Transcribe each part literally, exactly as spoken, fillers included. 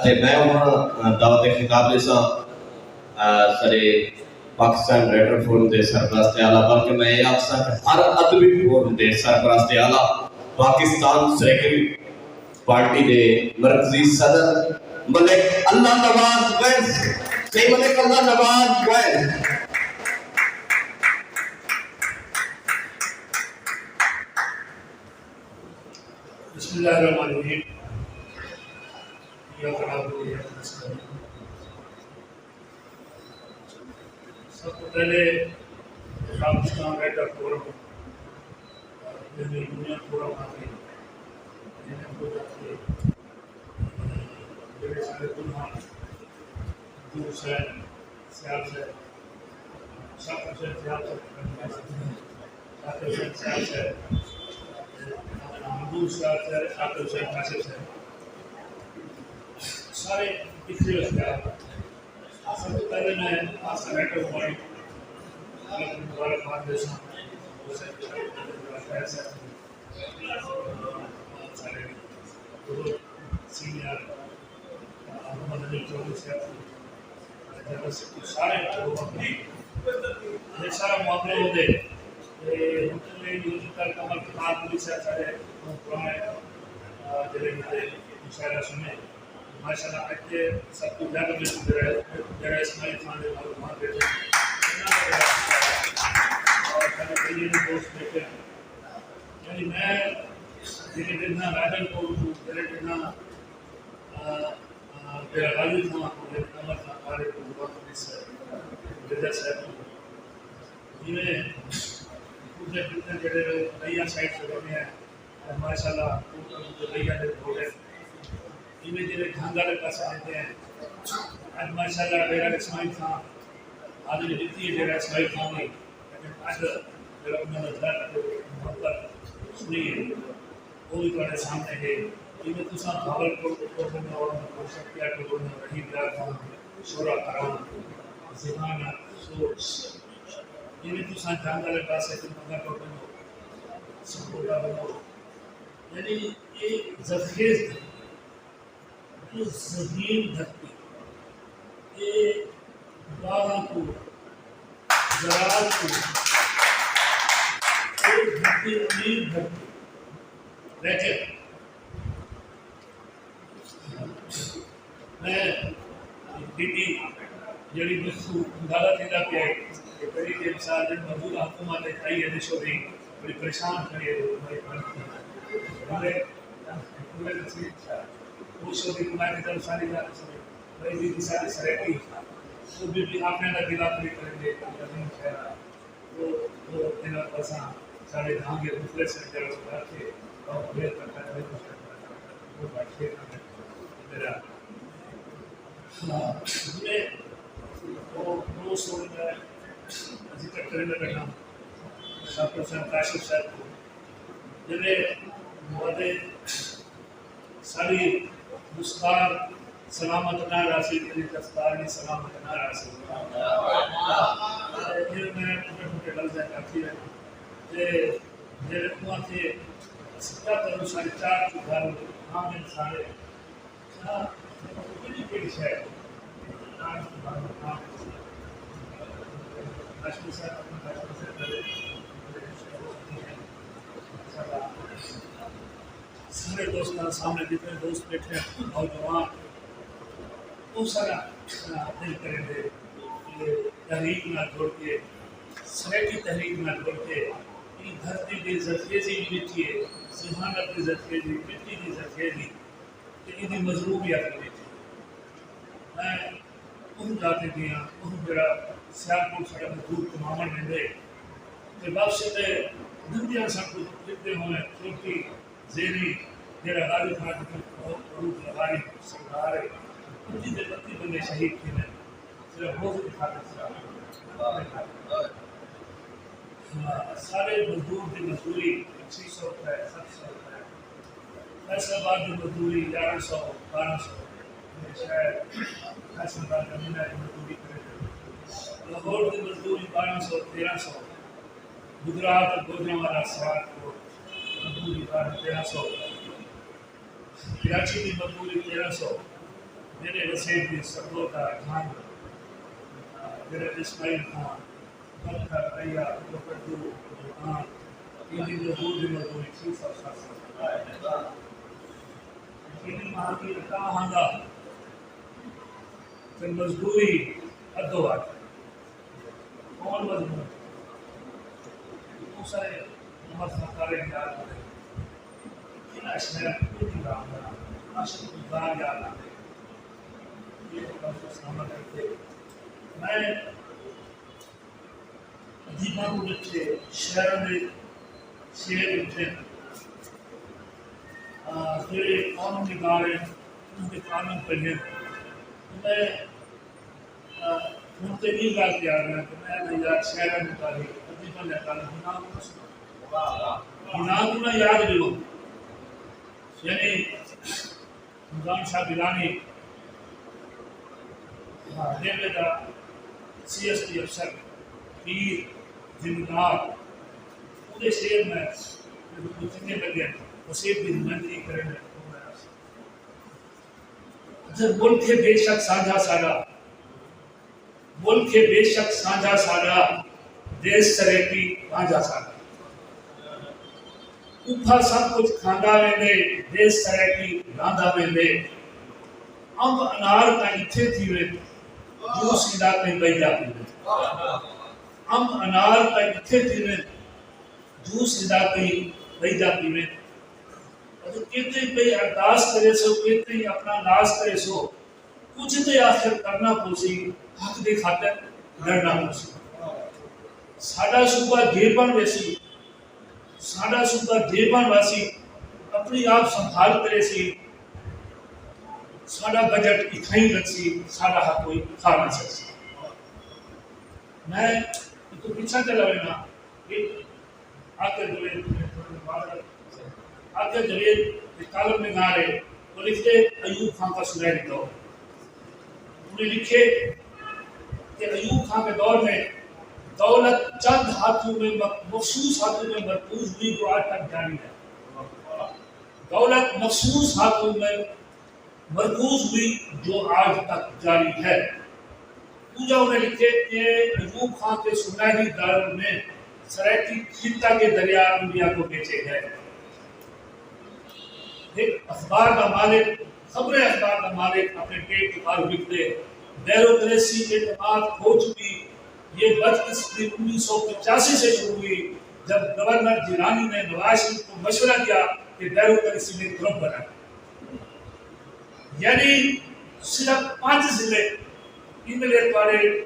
تے میں ہݨ دعوت خطاب ݙیساں سارے پاکستان رائٹر فورم دے سربراہ اعلیٰ، بلکہ میں یہ آکھساں کہ ہر ادبی فورم دے سربراہ اعلیٰ، پاکستان سرائیکی پارٹی دے مرکزی صدر ملک اللہ نواز ویس، سئیں ملک اللہ نواز ویس۔ بسم اللہ الرحمن الرحیم۔ ایاک نعبد و ایاک نستعین۔ سب توں پہلے پاکستان رائٹر فورم، یعنی یونین فورم آتے ہیں، یعنی کو جاتے ہیں، جیڑھے سارے گناہ دور سے سیال سے شاکر حسین سیال سے، شاکر حسین سیال سے، مزدور سیال سے، شاکر حسین کاشف سے، سارے پچھلے سیال۔ سب توں پہلے میں آسا لیٹر پوائنٹ مبارکباد ݙیساں۔ سارے بزرگ سینئر محمد علی چوہدری صاحب، جنرل سیکرٹری، سارے لوگ اپنی یہ سارا معاملہ ہوندے۔ تے ہن تک میں یوز کر کمر خان پولیس ہے، سارے پرانے، آ، جڑے مجھے مشاعرہ سنے۔ ماشاءاللہ، اڄ تے سب کوں زیادہ میں جڑا، جڑا اسماعیل خان دے نال وہاں بیٹھے۔ اور سارے بھائی نے دوست بیٹھے۔ یعنی میں جڑے دن نہ راجن کو، جڑے دن نہ، آ، آ، میرا غازی تھا، میرے کمر تھا، سارے کو وقت اس رضا صاحب کو۔ جیویں دوسرے کتنے جڑے نئیاں سائیڈ سے بنے ہیں، اور ماشاءاللہ، دوسرے نئیاں دے ہو گئے۔ جیویں جڑے ڈھنگ والے پاسے لیتے ہیں، اڄ ماشاءاللہ ڈیرہ اسماعیل خان، آج نے جتنی ڈیرہ اسماعیل خان نے، لیکن اڄ جڑا انہاں دا درد تے محبت سنی ہے، وہ بھی تہاݙے سامنے ہے۔ جیویں تساں بھاول پور کوں ٹر ونڄو، شکتیا ٹر ونڄو، رحیم یار خان، شورا کرام، ذہانت، سوچ، جیویں تساں جنگ والے پاسے کوں پنگا ٹر ونڄو، سکوٹا ونڄو۔ یعنی یہ زرخیز دھرتی، یہ ذہین دھرتی، یہ باغاں کو، زراعت کو، یہ دھرتی امیر دھرتی۔ لیکن میں بی بی جیڑھی مینکوں اندازہ تھیندا پیا ہے کہ کئی ٹائم سال جن موجودہ حکومت ہے، کئی ایڈیشو دی بڑی پریشان کھڑی ہے، بڑی پریشان کھڑی ہے۔ پورے، پورے نصیب تھا۔ اس وقت میں کدھر ساری جاتے سمجھ، بھائی بی بی ساری سرائیکی، وہ بی بی آپ نے دا گلا کھڑی کریں گے، عظیم شہر۔ وہ، وہ دناں اساں سارے دھانگے مخلص ہیں، جڑے اتر کے اور بھیڑ تک ہے، وہ بات شیخ ہے میرا۔ ہاں، میں وہ، وہ سن میں ذکر کرنے لگا، ڈاکٹر حسین کاشف صاحب کو، جنہیں وعدے ساری دستار سلامت نہ راہسی، تیری دستار وی سلامت نہ راہسی۔ تے پھر میں چھوٹے چھوٹے لفظ آکھی ہے تے میرے اوہاں تے سکا کرو ساڑھے چار چو گھر آمن سارے۔ ہاں، کیڑی کیڑی شے؟ سارے دوستاں سامنے جتنے دوست بیٹھے ہیں، نوجوان، وہ سارا دل کریں دے کہ تحریک نال جڑ کے، سرائیکی تحریک نال جڑ کے، ایں دھرتی دی زرخیزی وی ݙٹھیے، ذہانت دی زرخیزی، مٹی دی زرخیزی، تے ایندی مظلومیت وی ݙٹھی۔ میں اوں جاتے ڳیا، اوں جڑا سیال پور ساݙا مزدور کماوݨ ویندے، تے واپسی تے گندیاں سب کچھ ݙتے ہوئے چھوٹی زیری، جیڑھا غازی خان کوں بہت بڑو لغاری سردار ہے، پچی تے بتی بندے شہید تھیندے، صرف بغض دی خاطر سردار۔ ہاں، سارے مزدور دی مزدوری چھی سو روپے، ست سو روپے، فیصل آباد دی مزدوری یارہاں سو، بارہاں سو، شاید فیصل آباد زمیناں دی مزدوری کرے۔ لاہور دی مزدوری بارہاں سو، تیرہاں سو، گجرات، گوجرانوالہ، سیال کوٹ، مزدوری بارہ تیرہ سو، کراچی دی مزدوری تیرہ سو، میݙے وسیب دی سرگودھا جھنگ، میݙے اسماعیل خان، بندھر، ایا، مقدو، ملتان، ایندی مزدور دی مزدوری چھی سو ست سو۔ ایندی مہانگی عطا ہاندا تے مزدوری ادھو ادھ۔ کون مضمون؟ توں سارے عمر سرکار یاد کرے۔ انہاں شہر کوئی نظام بنا، عاشق گلزار یاد آندے۔ یہ تو بس سامنے رکھے۔ میں ادیباں کوں ݙٹھے، شاعراں دے شعر ݙٹھے، آ، جیڑھے کالم نگار ہن، انہاں دے کالم پڑھے۔ میں، آ، ہݨ تے ایں ڳالھ تے آ ڳیا کہ میں نہ یار شاعراں دی تاریخ، ادیباں دی تاریخ نہ سݨاں۔ نہ انہاں یاد ݙیوݨ۔ یعنی نظام شاہ گیلانی، ہاں، ریلوے دا سی ایس ٹی افسر، پیر، زمیندار، اوندے شعر میں میکوں چنڳے لڳے، وسیب دی نمائندگی کرݨ۔ اچھا، ملک ہے بے شک سانجھا ساݙا، ملک ہے بے شک سانجھا ساݙا، دیس سرائیکی رانجھا ساݙا۔ اوکھا سب کجھ کھاندا ویندے، دیس سرائیکی رہندا ویندے۔ امب انار تاں اتھے تھیون، جوس ایندا کہیں ٻئی دا پیون۔ امب انار تاں اتھے تھیون، جوس ایندا کہیں ٻئی دا پیون۔ اڄ کیتے پئی ارداس کریسو، کیتے اپݨا ناز کریسو، کجھ تے آخر کرݨا پوسی، حق دی خاطر لڑݨا پوسی۔ ساݙا صوبہ جے بݨ ویسی، ساݙا صوبہ جے بݨ واسی، اپݨی آپ سنبھال کریسی، ساݙا بجٹ اتھائیں لڳسی، ساݙا حق کوئی کھا نہ سڳسی۔ میں اتوں پچھاں چلا وینداں۔ آخر جوید، آخر جوید ایک کالم نگار ہے، وہ لکھتے ایوب خان کا سنہری دور۔ انہوں نے لکھے کہ ایوب خان کے دور میں دولت چند ہاتھوں میں مخ-، مخصوص ہاتھوں میں مرکوز ہوئی جو آج تک جاری ہے۔ دولت مخصوص ہاتھوں میں مرکوز ہوئی جو آج تک جاری ہے۔ ݙوجھا انہیں لکھے کہ ایوب خان کے سنہری دور میں سرائیکی خطہ کے دریا انڈیا کو بیچے گئے۔ ہک اخبار دا مالک، خبریں اخبار دا مالک اپݨے پیٹ توں ٻاہر وکدے، بیوروکریسی اعتماد کھو چکی۔ یہ بدقسمتی انیس سو پچاسی سے شروع ہوئی، جب گورنر جیلانی نے نواز شریف کو مشورہ دیا کہ بیوروکریسی میں گروپ بنائیں۔ یعنی صرف پنج ضلع، ایم ایل اے تہاݙے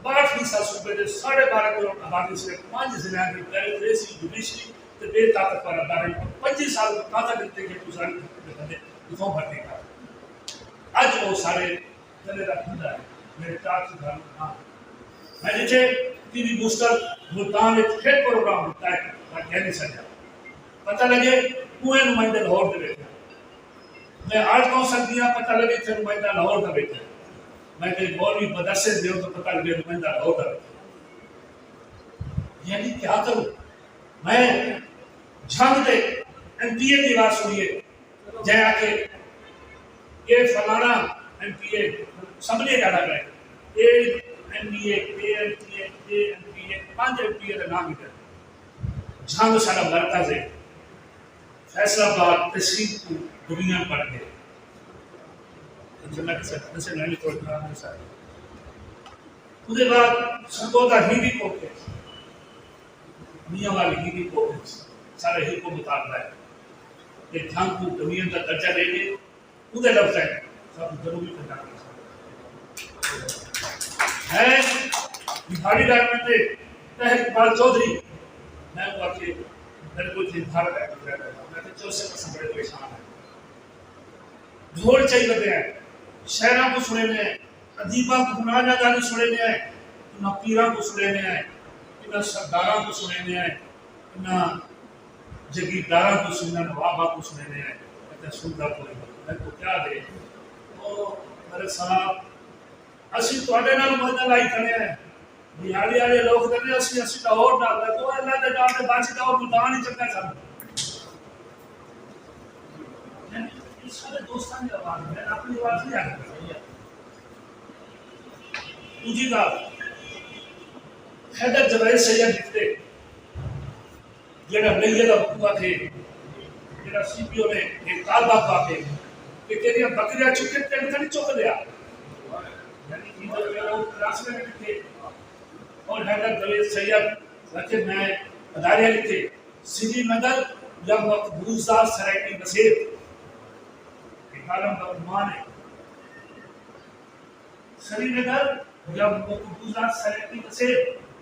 ٻاہٹھ فیصد صوبے دے ساڑھے بارہ کروڑ آبادی، صرف پنج ضلع دی بیوروکریسی، جوڈیشری تے بے طاقتور ادارے کوں پنجی سال توں طاقت ݙتے کہ گزاری دے بندے کتھوں بھرتی کر۔ اڄ او سارے ضلع دا بندہ ہے، میرے چار سو گھر ہاں۔ میں جتھے ٹی وی بوسٹر ملتان وچ ہک پروگرام ݙتا ہے، میں کہہ نہیں سڳیا۔ پتہ لڳے اوہ نمائندے لاہور دے ویٹھے۔ میں آج کہوں سڳدی ہاں، پتہ لڳے اتھے نمائندہ لاہور دا ویٹھے۔ میں کہیں مولوی مدرسے دے تو پتہ لڳے نمائندہ لاہور دا ویٹھے۔ یعنی کیا کروں؟ میں جھنگ دے ایم پی اے دی آواز سݨیے، جئیں آکھے اے فلانا ایم پی اے اسمبلی اچ آندا پئے، اے ایم پی اے، اے ایم پی اے، اے ایم پی اے، پنج ایم پی اے دا ناں گھدے۔ جھنگ ساݙا مرکز ہے۔ فیصل آباد تحصیل کوں ڈویژن بݨ ڳئے۔ اچھا، میں ݙسے، ݙسے میں وی تھوڑی طرح ݙساں۔ اوندے بعد سرگودھا ہیوی کوٹ ہے، میاں والی ہیوی کوٹ ہے، سارے ہیکو مطالبہ ہے کہ جھنگ کوں ڈویژن دا درجہ ݙے کے اوندے لفظ ہے، سب ضروری کرنا ہے۔ بھکاری ڈائمنڈ دے طاہر اقبال چوہدری، میں کوں آکھے، میرے کول تھے بھارت ہے، میں کہا، چوسے پسند بڑے پریشان ہیں۔ ڈھول چائی ودے ہیں، شاعراں کوں سݨیندے ہیں، ادیباں کوں، انہاں جاگانی سݨیندے ہیں، انہاں پیراں کوں سݨیندے ہیں، انہاں سرداراں کوں سݨیندے ہیں، انہاں جگیرداراں کوں سݨیندے ہیں، نواباں کوں سݨیندے ہیں، اتے سݨدا کوئی نہیں۔ میں کوں کیا ݙے؟ او میرے صاحب، اسی تہاݙے نال مدد لائی کھڑے ہیں۔ دیہاڑی والے لوگ کہندے اسی، اسی لاہور نال، میں کہو اللہ دے نام تے بچ جاؤ، ملتان ہی چنگا سانوں۔ سارے دوستاں دی آواز، میں اپݨی آواز نہیں آکھدا۔ ݙوجھی ڳالھ، حیدر جاوید سید لکھدے، جیڑھا لنگے دا بھوکا تھے، جیڑھا سی پی او نے ہک طالبہ کوں آکھے کہ تیݙیاں ٻکریاں چکے تیݙے تاں نہیں چک لیا۔ یعنی ایندے وچ او کلاسیکل لکھے۔ اور حیدر جاوید سید لکھے، میں ادارے لکھے، سری نگر یا مقبوضہ سرائیکی وسیب، یہ کالم دا عنوان ہے۔ سری نگر یا مقبوضہ سرائیکی وسیب،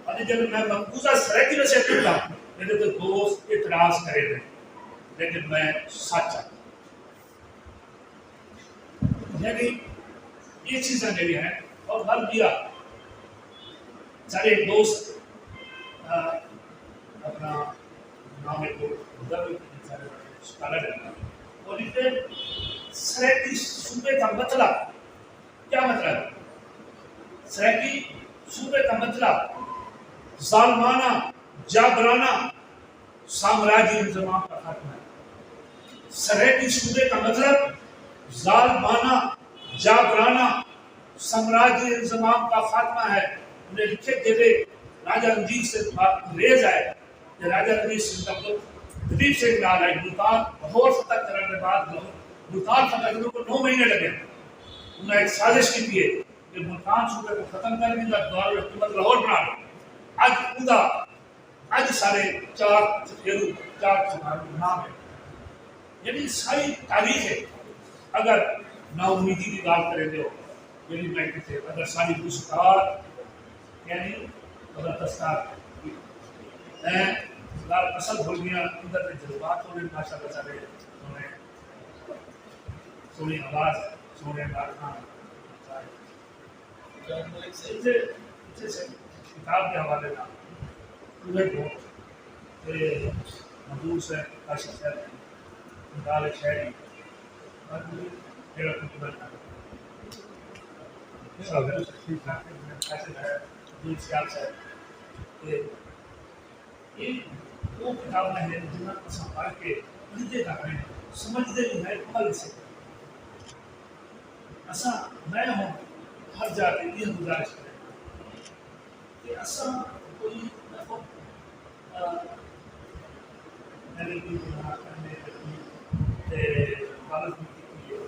اور جب میں مقبوضہ سرائیکی وسیب لکھتا، میرے تو دوست اعتراض کرے تھے، لیکن میں سچ آکھاں۔ یعنی یہ چیزاں جڑی ہیں۔ اور بھل گیا، سارے ایک دوست، آ، اپنا نام ایک، اسکالر ہے، اور لکھتے، سرائیکی صوبے کا مطلب کیا؟ مطلب، سرائیکی صوبے کا مطلب ظالمانہ، جابرانہ سامراجی انتظام کا خاتمہ ہے۔ سرائیکی صوبے کا مطلب ظالمانہ، جابرانہ سامراجی انتظام کا خاتمہ ہے۔ انہیں لکھے، جیڑھے راجہ رنجیت سنگھ انگریز آئے، تے راجہ رنجیت سنگھ دا پتر دلیپ سنگھ نال آئے، ملتان لاہور فتح کرݨ دے بعد لاہور، ملتان فتح کرݨ کوں نو مہینے لڳے۔ انہاں ہک سازش کیتی ہے کہ ملتان صوبے کوں ختم کر ݙیندا، دارالحکومت لاہور بݨا ݙے۔ اڄ اوندا، اڄ سارے چار چفیرو، چار چفیرو نام ہے۔ یعنی ساری تاریخ ہے۔ اگر نا امیدی دی ڳالھ کریندے ہو، یعنی میں کتھے، اگر ساری گفتار، یعنی اگر دستار، ایں ڳالھ اصل بھل ڳیاں، اندر دے جذبات ہوندے، ماشاءاللہ سارے ہوندے۔ سوہݨی آواز، سوہݨے ڳالھاں۔ اتھے، اتھے سے کتاب دے حوالے نال اونہے کو تے منظور صاحب، کاشف صاحب، مدال شاعری، اور جیڑھا کچھ بننا۔ کاشف صاحب، منظور صاحب، تے اے او کتاباں ہن جنہاں کوں اساں پڑھ کے پڑھدے تاں ہیں، سمجھدے وی ہیں، عمل وی سکدے۔ اساں، میں ہݨ ہر جا تے ایہا گزارش کرینداں کہ اساں کوئی نہ کوئی، آ، میرے کوئی گناہ کرنے تے غلط نہیں کیتی ہے۔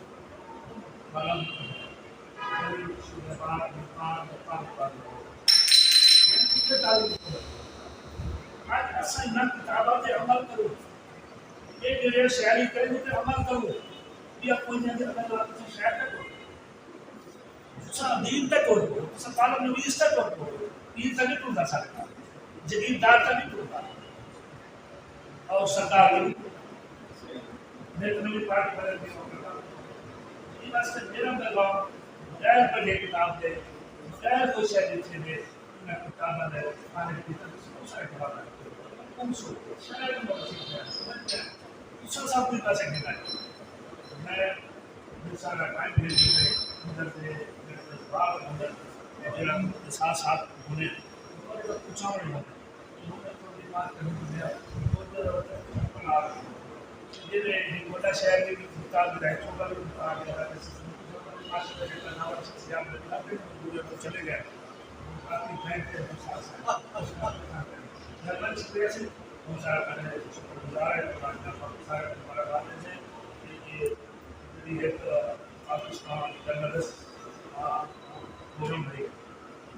اڄ اساں انہاں کتاباں تے عمل کروں، اے جیڑھے شاعری کریں تے عمل کروں، یا کوئی نہ کوئی عمل آپ سے شاعر کرو۔ تساں دین تے ٹر پو، تساں کالم نویس تے ٹر پو، پیر تے نہیں ٹردا ساݙے نال، جگیردار تے نہیں ٹردا۔ اور سردار نہیں ٹردا۔ میں تمہیں پاک بدل کے، اس واسطے میرا پیغام بغیر پڑھے کتاب دے، بغیر کوئی شے لکھے دے، انہاں کتاباں دے بارے کتاب سب سارے کتاب ہے۔ ان سو شاید میں سمجھ گیا۔ تساں سب کچھ کر سکدے۔ میں سارا ٹائم بھیج دے، اندر دے، میرے جذبات اندر، جڑا احساسات ہونے، اور پوچھا ہونے ہونے۔ جیڑھے ہک وݙا شہر دی وی متعلق ہے، چھوٹا وی متعلق ہے، چلے گئے۔ باقی بینک دے احساس ہے۔ جنرل شکریہ سی، ہم سارا کرنے شکر گزار ہے، سارے مبارکباد ہیں کہ یہ جیڑھی ہک پاکستان جرنلسٹ فورم ہے،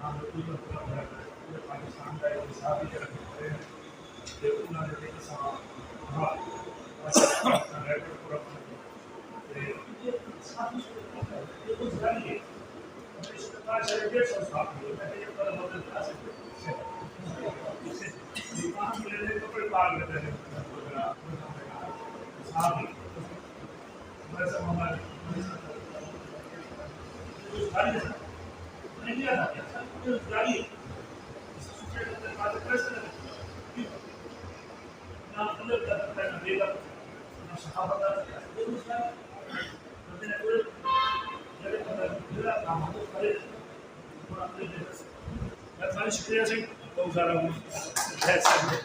ہاں، بالکل پورا پورا پورے پاکستان دا ایک حساب ہی جڑا کہ کرے ہیں، تے انہاں دے تے اساں، ہاں، پاکستان ریکارڈ پورا بݨ ڳیا۔ تے یہ سب کچھ یہ کچھ ظاہر ہے۔ اس کے پاس ہے ڈیڑھ سو صحافی ہے، میں نے یہ پر مدد کر سکتے ہیں۔ کپڑے پاک لیتے ہیں، صحافی۔ شکریہ سئیں، بہت سارا۔